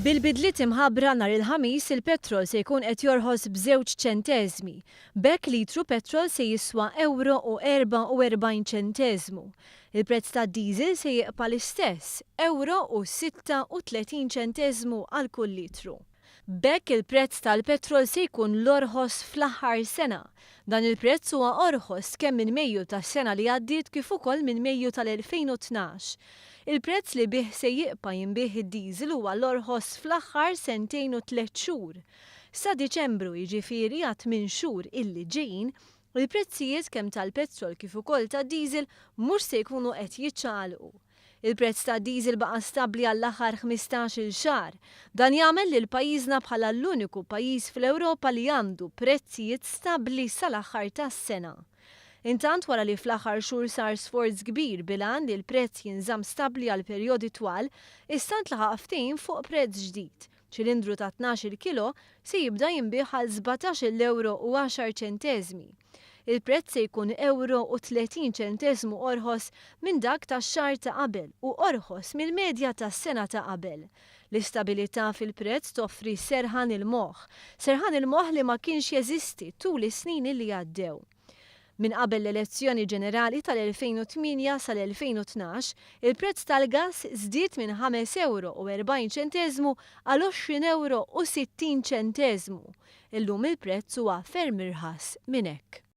Bil-bidliet imħabbra nhar il-Ħamis, il-petrol se jkun qed jorħos b'żewġ ċenteżmi. B'hekk litru petrol se jiswa ewro u 44 ċenteżmu. Il-prezz tad-diesel se jibqa' l-istess, ewro u 36 ċenteżmu għal kull litru. B'hekk il-prezz tal-petrol se jkun l-orħos fl-aħħar sena. Dan il-prezz huwa orħos kemm minn Mejju tas-sena li għaddiet kif ukoll minn Mejju tal-2012. Il-prezz li bih se jibqa' jinbiegħ id-diesel huwa l-orħos fl-aħħar sentejn u tlett xhur. Sa Diċembru, jiġifieri għat-tmien xhur illi ġejjin, il-prezzijiet kemm tal-petrol kif ukoll tad-diesel mhux se jkunu qed jiċċaqalqu. Il-prezz tad-diesel baqa' stabbli għall-aħħar 15-il xahar. Dan jagħmel lil pajjiżna bħala l-uniku pajjiż fl-Ewropa li għandu prezzijiet stabbli sal-aħħar tas-sena. Intant wara li fl-aħħar xhur sar sforz kbir bil-għan li l-prezz jinżamm stabbli għal perjodi twal, issa ntlaħaq ftehim fuq prezz ġdid. Ċilindru ta' 12-il kilo se jibda jinbiegħ għal 17-il ewro u għaxar ċenteżmi. Il-prezz se jkun ewro u 30 ċenteżmu orħos minn dak tax-xahar ta' qabel u orħos mill-medja tas-sena ta' qabel. L-istabilità fil-prezz toffri serħan il-moħħ, serħan il-moħħ li ma kienx jeżisti tul is-snin li għaddew. Minn qabel l-elezzjoni ġenerali tal-2008 sal-2012, il-prezz tal-gass żdied minn 5 ewro u 40 ċenteżmu għal 20 ewro u 60 ċenteżmu. Illum il-prezz huwa ferm irħas minn hekk.